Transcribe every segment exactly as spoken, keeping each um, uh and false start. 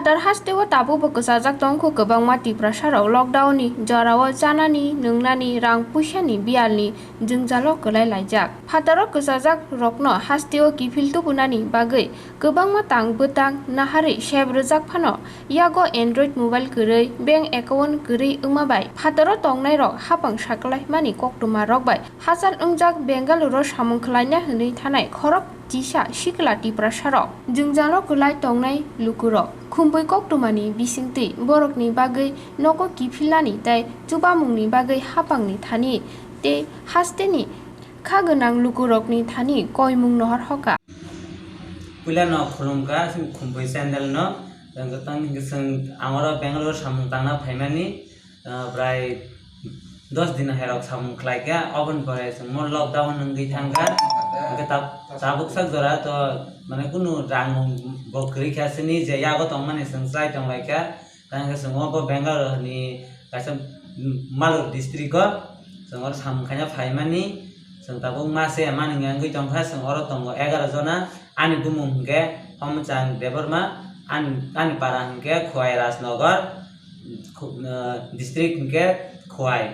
Phatar hasteo tabukbo kwchajak tongkhu kwbangma Tiprasarok lockdownni jorao chanani, nwngnani, rang puisani biyalni jwngjalo kwlai laijak. Phataro kwchajak rokno hasteo kiphil tubunani bagwi kwbangma tang bwtang naharwi sep rwjak phano yago Android mobile kwrwi, bank account kwrwi wngma bai phataro tongnairok hapang saklaimani koktwma rok bai hachal wngjak Bengaluru samung khlaina hwnwi thanai khorok chisa sikla Tiprasarok. Jwngjalo kwlai tongnai lukurok khumbwi koktwmani bisingtwi borokni bagwi nogo kiphilnani tei chubamungni bagwi hapangni thani tei hasteni kha gwnang lukurokni thani koimung nohor hoka. Puila no khulumkha, chwng khumbwi channel no, tang, tang, chwng angoro Bengaluru samung tangna phaimani, ah, prai dos din hai rok samung khlaikha, oboni pore chwng mo lockdown wngwi thangkha. Hwnkhe tab-, tabuk sak jora to, mane, kunu rang bo kwrwi kha sini je yago tongmani chwng chwrai tonglaikha. Tang hwnkhe chwng obo Bengaluru ni kaisa Malur district o chwng oro samung khaina phaimani, chwng tabuk mase mani wngwi tongkha, chwng oro tongo egaroh jona. Ani bumung hwnkhe Homchang Debbarma, ani, ani para hwnkhe Khowai Rajnagar, khu-, ah, district hwnkhe Khowai.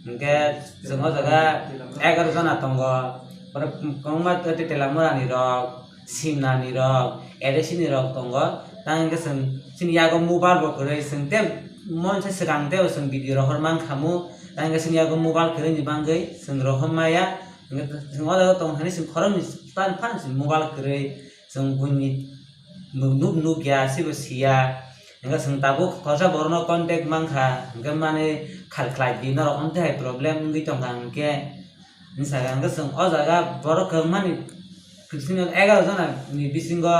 Hwnkhe chwng o jaga egaroh jona tongo, borok kwbangma tei Telamurani rok, Simnani rok, A D C ni rok tongo. Tang hwnkhe chwng chini yago mobile bo kwrwi, chwng tei monsa swkang tei chwng video rohor mankhamu. Tang hwnkhe chini yago mobile kwrwini bagwi chwng rohor maya. Hwnkhe chwng o jaga tong thani chwng khoroknwi phano chwng mobile kwrwi, chwng buini nuk, nuk, nukya, sibo siya. Hwnkhe chwng tabuk khoroksa borokno contact mankha, hwnkhe mani khal khlai di, norok omtwi hai problem wngwi tongkha hwnkhe. Hwnwi sakha, hwnkhe chwng o jaga borok kwbangmani, chini egaroh jona ni bisingo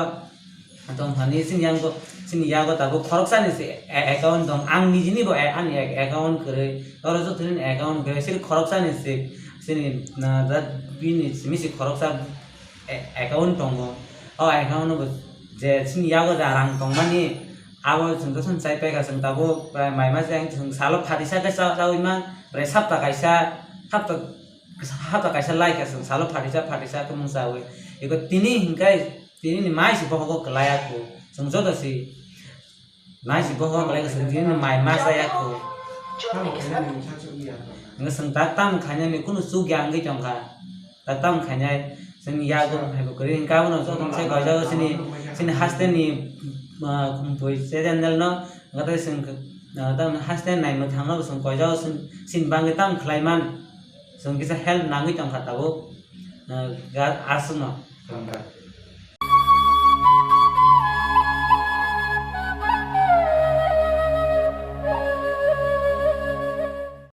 tongthani chini yago, chini yago tabuk khoroksani se a-, account tong. Ang nijini bo a-, ani a-, account kwrwi, oro joto ni account kwrwi, siri khoroksani se, chini na, da, bini simi se khoroksa a-, account tongo. O account no bo je chini yago ja rang tongmani, abo chwng to chwng chai paikha, chwng tabuk prai mai mase ang chwng salo phatisa khe cha-, chaui man, prai sapta kaisa, sapta Hapta kaisa lai kha chwng salo phatisa phatisa khe mung chaui. Eko tini hinkhai tini ni mai se bohogo kwlai ya kho. Chwng joto si mai se bohogo kwlai kha chwng tini ni mai ma cha ya kho. Hwnkhai chwng tak tam khainani kunu chuk ya wngwi tongkha. Tak tam khainai chwng yago hai bo kwrwi hwnkha abono joto se koijago chini, chini haste ni, ah, khumpui se channel no. Hwnkhe chwng, ah, tamni haste nai mwthang no bo chwng koijago chwng chini bagwi tam khlai man. Chwng kisa help nangwi tongkha tabuk, ah, ga-, aswkno.